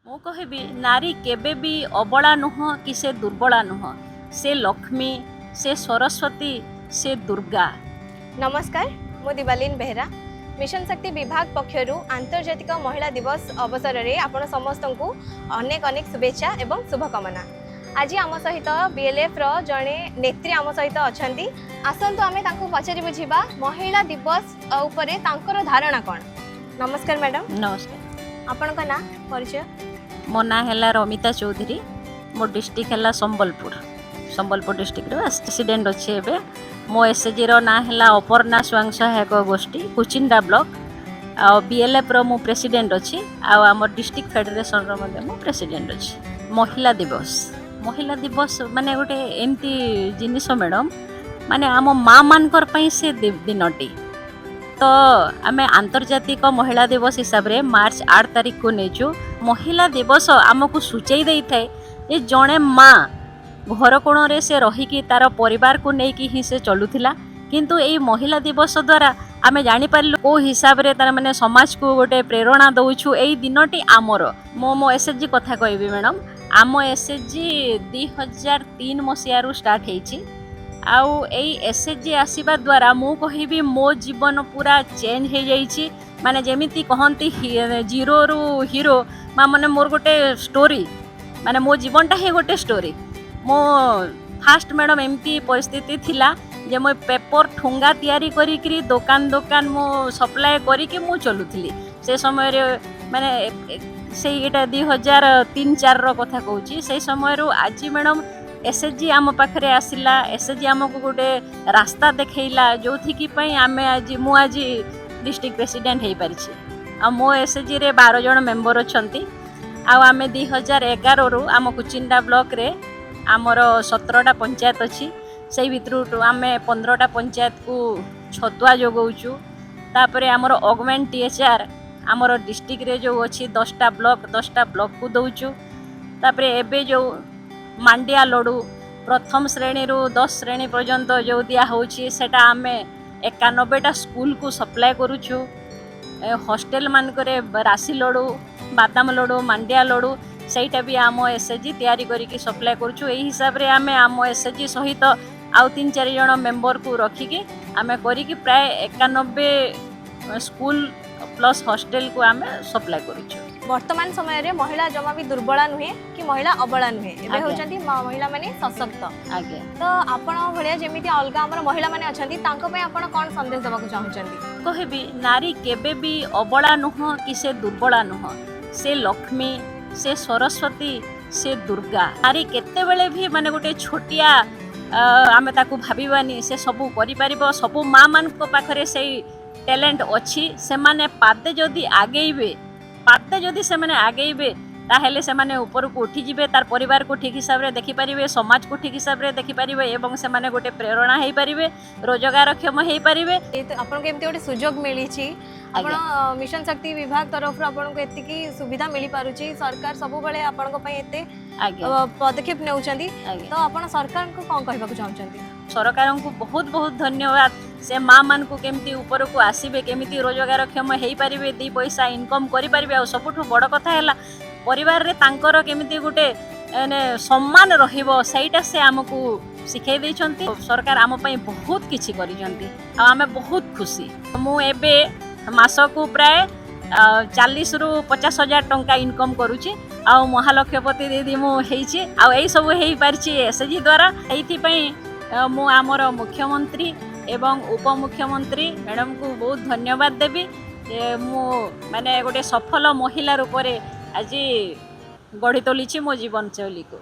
ମୁଁ କହିବି, ନାରୀ କେବେ ବି ଅବଳା ନୁହଁ କି ସେ ଦୁର୍ବଳା ନୁହଁ। ସେ ଲକ୍ଷ୍ମୀ, ସେ ସରସ୍ୱତୀ, ସେ ଦୁର୍ଗା। ନମସ୍କାର, ମୁଁ ଦିବାଲିନ ବେହେରା। ମିଶନ ଶକ୍ତି ବିଭାଗ ପକ୍ଷରୁ ଆନ୍ତର୍ଜାତିକ ମହିଳା ଦିବସ ଅବସରରେ ଆପଣ ସମସ୍ତଙ୍କୁ ଅନେକ ଅନେକ ଶୁଭେଚ୍ଛା ଏବଂ ଶୁଭକାମନା। ଆଜି ଆମ ସହିତ ବିଏଲ୍ଏଫ୍ର ଜଣେ ନେତ୍ରୀ ଆମ ସହିତ ଅଛନ୍ତି। ଆସନ୍ତୁ, ଆମେ ତାଙ୍କୁ ପଚାରି ବୁଝିବା ମହିଳା ଦିବସ ଉପରେ ତାଙ୍କର ଧାରଣା କ'ଣ। ନମସ୍କାର ମ୍ୟାଡ଼ାମ୍। ନମସ୍କାର। ଆପଣଙ୍କ ନାଁ, ପରିଚୟ? ମୋ ନାଁ ହେଲା ରମିତା ଚୌଧୁରୀ। ମୋ ଡିଷ୍ଟ୍ରିକ୍ଟ ହେଲା ସମ୍ବଲପୁର। ସମ୍ବଲପୁର ଡିଷ୍ଟ୍ରିକ୍ଟର ପ୍ରେସିଡେଣ୍ଟ ଅଛି ଏବେ। ମୋ ଏସ୍ଏଚ୍ଜିର ନାଁ ହେଲା ଅପର୍ଣ୍ଣା ସ୍ୱୟଂ ସହାୟକ ଗୋଷ୍ଠୀ, କୁଚିଣ୍ଡା ବ୍ଲକ। ଆଉ ବିଏଲ୍ଏଫ୍ର ମୁଁ ପ୍ରେସିଡେଣ୍ଟ ଅଛି ଆଉ ଆମ ଡିଷ୍ଟ୍ରିକ୍ଟ ଫେଡେରେସନର ମଧ୍ୟ ମୁଁ ପ୍ରେସିଡେଣ୍ଟ ଅଛି। ମହିଳା ଦିବସ, ମହିଳା ଦିବସ ମାନେ ଗୋଟେ ଏମିତି ଜିନିଷ ମ୍ୟାଡ଼ମ୍, ମାନେ ଆମ ମା ମାନଙ୍କର ପାଇଁ ସେ ଦିନଟି। ତ ଆମେ ଆନ୍ତର୍ଜାତିକ ମହିଳା ଦିବସ ହିସାବରେ ମାର୍ଚ୍ଚ 8 ତାରିଖକୁ ନେଇଛୁ। ମହିଳା ଦିବସ ଆମକୁ ସୂଚେଇ ଦେଇଥାଏ ଯେ ଜଣେ ମା ଘର କୋଣରେ ସେ ରହିକି ତାର ପରିବାରକୁ ନେଇକି ହିଁ ସେ ଚଲୁଥିଲା। କିନ୍ତୁ ଏଇ ମହିଳା ଦିବସ ଦ୍ୱାରା ଆମେ ଜାଣିପାରିଲୁ କେଉଁ ହିସାବରେ ତାର ମାନେ ସମାଜକୁ ଗୋଟେ ପ୍ରେରଣା ଦେଉଛୁ। ଏଇ ଦିନଟି ଆମର, ମୁଁ ମୋ ଏସ୍ଏଚ୍ଜି କଥା କହିବି ମ୍ୟାଡ଼ମ୍। ଆମ ଏସ୍ଏଚ୍ଜି 2003 ମସିହାରୁ ଷ୍ଟାର୍ଟ ହେଇଛି। ଆଉ ଏଇ ଏସ୍ଏଚ୍ଜି ଆସିବା ଦ୍ୱାରା ମୁଁ କହିବି ମୋ ଜୀବନ ପୁରା ଚେଞ୍ଜ ହେଇଯାଇଛି। ମାନେ ଯେମିତି କହନ୍ତି ଜିରୋରୁ ହିରୋ, ମା ମାନେ ମୋର ଗୋଟେ ଷ୍ଟୋରି, ମାନେ ମୋ ଜୀବନଟା ହିଁ ଗୋଟେ ଷ୍ଟୋରି। ମୋ ଫାଷ୍ଟ ମ୍ୟାଡ଼ମ୍ ଏମିତି ପରିସ୍ଥିତି ଥିଲା ଯେ ମୁଁ ପେପର ଠୁଙ୍ଗା ତିଆରି କରିକିରି ଦୋକାନ ଦୋକାନ ମୁଁ ସପ୍ଲାଏ କରିକି ମୁଁ ଚଲୁଥିଲି ସେ ସମୟରେ। ମାନେ ସେଇ ଏଇଟା 2003-4ର କଥା କହୁଛି। ସେଇ ସମୟରୁ ଆଜି ମ୍ୟାଡ଼ମ୍ ଏସ୍ଏଚ୍ଜି ଆମ ପାଖରେ ଆସିଲା। ଏସ୍ଏଚ୍ଜି ଆମକୁ ଗୋଟେ ରାସ୍ତା ଦେଖେଇଲା, ଯେଉଁଥିକି ପାଇଁ ଆମେ ଆଜି, ମୁଁ ଆଜି ଡିଷ୍ଟ୍ରିକ୍ଟ ପ୍ରେସିଡେଣ୍ଟ ହେଇପାରିଛି। ଆଉ ମୋ ଏସ୍ଏଚ୍ଜିରେ 12 ଜଣ ମେମ୍ବର ଅଛନ୍ତି। ଆଉ ଆମେ 2011ରୁ ଆମ କୁଚିଣ୍ଡା ବ୍ଲକରେ ଆମର 17ଟା ପଞ୍ଚାୟତ ଅଛି, ସେଇ ଭିତରୁ ଆମେ 15ଟା ପଞ୍ଚାୟତକୁ ଛତୁଆ ଯୋଗାଉଛୁ। ତାପରେ ଆମର ଅଗମେଣ୍ଟ ଟିଏଚ୍ଆର୍ ଆମର ଡିଷ୍ଟ୍ରିକ୍ଟରେ ଯେଉଁ ଅଛି 10ଟା ବ୍ଲକ, 10ଟା ବ୍ଲକକୁ ଦେଉଛୁ। ତାପରେ ଏବେ ଯେଉଁ ମାଣ୍ଡିଆ ଲଡ଼ୁ ପ୍ରଥମ ଶ୍ରେଣୀରୁ 10 ଶ୍ରେଣୀ ପର୍ଯ୍ୟନ୍ତ ଯେଉଁ ଦିଆହେଉଛି, ସେଟା ଆମେ 91ଟା ସ୍କୁଲକୁ ସପ୍ଲାଏ କରୁଛୁ। ହଷ୍ଟେଲ ମାନଙ୍କରେ ରାଶି ଲଡ଼ୁ, ବାଦାମ ଲଡ଼ୁ, ମାଣ୍ଡିଆ ଲଡ଼ୁ, ସେଇଟା ବି ଆମ ଏସ୍ଏଚ୍ଜି ତିଆରି କରିକି ସପ୍ଲାଏ କରୁଛୁ। ଏଇ ହିସାବରେ ଆମେ ଆମ ଏସ୍ଏଚ୍ଜି ସହିତ ଆଉ ତିନି ଚାରି ଜଣ ମେମ୍ବରକୁ ରଖିକି ଆମେ କରିକି ପ୍ରାୟ 91 ସ୍କୁଲ ପ୍ଲସ୍ ହଷ୍ଟେଲକୁ ଆମେ ସପ୍ଲାଏ କରୁଛୁ। ବର୍ତ୍ତମାନ ସମୟରେ ମହିଳା ଜମା ବି ଦୁର୍ବଳା ନୁହେଁ କି ମହିଳା ଅବଳା ନୁହେଁ। ଏବେ ହେଉଛନ୍ତି ମହିଳାମାନେ ସଶକ୍ତ। ତ ଆପଣଙ୍କ ଭଳିଆ ଯେମିତି ଅଲଗା ଆମର ମହିଳାମାନେ ଅଛନ୍ତି, ତାଙ୍କ ପାଇଁ ଆପଣ କ'ଣ ସନ୍ଦେଶ ଦେବାକୁ ଚାହୁଁଛନ୍ତି? କହିବି, ନାରୀ କେବେ ବି ଅବଳା ନୁହଁ କି ସେ ଦୁର୍ବଳା ନୁହଁ। ସେ ଲକ୍ଷ୍ମୀ, ସେ ସରସ୍ୱତୀ, ସେ ଦୁର୍ଗା। ନାରୀ କେତେବେଳେ ବି ମାନେ ଗୋଟେ ଛୋଟିଆ ଆମେ ତାକୁ ଭାବିବାନି। ସେ ସବୁ କରିପାରିବ। ସବୁ ମା ମାନଙ୍କ ପାଖରେ ସେଇ ଟ୍ୟାଲେଣ୍ଟ ଅଛି। ସେମାନେ ପାଦେ ଯଦି ଆଗେଇବେ, ପାଦେ ଯଦି ସେମାନେ ଆଗେଇବେ, ତାହେଲେ ସେମାନେ ଉପରକୁ ଉଠିଯିବେ। ତାର ପରିବାରକୁ ଠିକ୍ ହିସାବରେ ଦେଖିପାରିବେ, ସମାଜକୁ ଠିକ୍ ହିସାବରେ ଦେଖିପାରିବେ ଏବଂ ସେମାନେ ଗୋଟେ ପ୍ରେରଣା ହେଇପାରିବେ, ରୋଜଗାରକ୍ଷମ ହେଇପାରିବେ। ଯେହେତୁ ଆପଣଙ୍କୁ ଏମିତି ଗୋଟେ ସୁଯୋଗ ମିଳିଛି, ଆପଣ ମିଶନ ଶକ୍ତି ବିଭାଗ ତରଫରୁ ଆପଣଙ୍କୁ ଏତିକି ସୁବିଧା ମିଳିପାରୁଛି, ସରକାର ସବୁବେଳେ ଆପଣଙ୍କ ପାଇଁ ଏତେ ପଦକ୍ଷେପ ନେଉଛନ୍ତି, ତ ଆପଣ ସରକାରଙ୍କୁ କ'ଣ କହିବାକୁ ଚାହୁଁଛନ୍ତି? ସରକାରଙ୍କୁ ବହୁତ ବହୁତ ଧନ୍ୟବାଦ। ସେ ମା ମାନଙ୍କୁ କେମିତି ଉପରକୁ ଆସିବେ, କେମିତି ରୋଜଗାରକ୍ଷମ ହେଇପାରିବେ, ଦୁଇ ପଇସା ଇନକମ୍ କରିପାରିବେ, ଆଉ ସବୁଠୁ ବଡ଼ କଥା ହେଲା ପରିବାରରେ ତାଙ୍କର କେମିତି ଗୋଟେ ମାନେ ସମ୍ମାନ ରହିବ, ସେଇଟା ସେ ଆମକୁ ଶିଖେଇ ଦେଇଛନ୍ତି। ସରକାର ଆମ ପାଇଁ ବହୁତ କିଛି କରିଛନ୍ତି ଆଉ ଆମେ ବହୁତ ଖୁସି। ମୁଁ ଏବେ ମାସକୁ ପ୍ରାୟ 40ରୁ 50 ହଜାର ଟଙ୍କା ଇନକମ୍ କରୁଛି ଆଉ ମହାଲକ୍ଷପତି ଦିଦି ମୁଁ ହେଇଛି। ଆଉ ଏଇସବୁ ହେଇପାରିଛି ଏସ୍ଏଚ୍ଜି ଦ୍ୱାରା। ଏଇଥିପାଇଁ ମୁଁ ଆମର ମୁଖ୍ୟମନ୍ତ୍ରୀ ଏବଂ ଉପମୁଖ୍ୟମନ୍ତ୍ରୀ ମ୍ୟାଡ଼ାମକୁ ବହୁତ ଧନ୍ୟବାଦ ଦେବି ଯେ ମୁଁ ମାନେ ଗୋଟେ ସଫଳ ମହିଳା ରୂପରେ ଆଜି ଗଢ଼ି ତୋଳିଛି ମୋ ଜୀବନଶୈଳୀକୁ।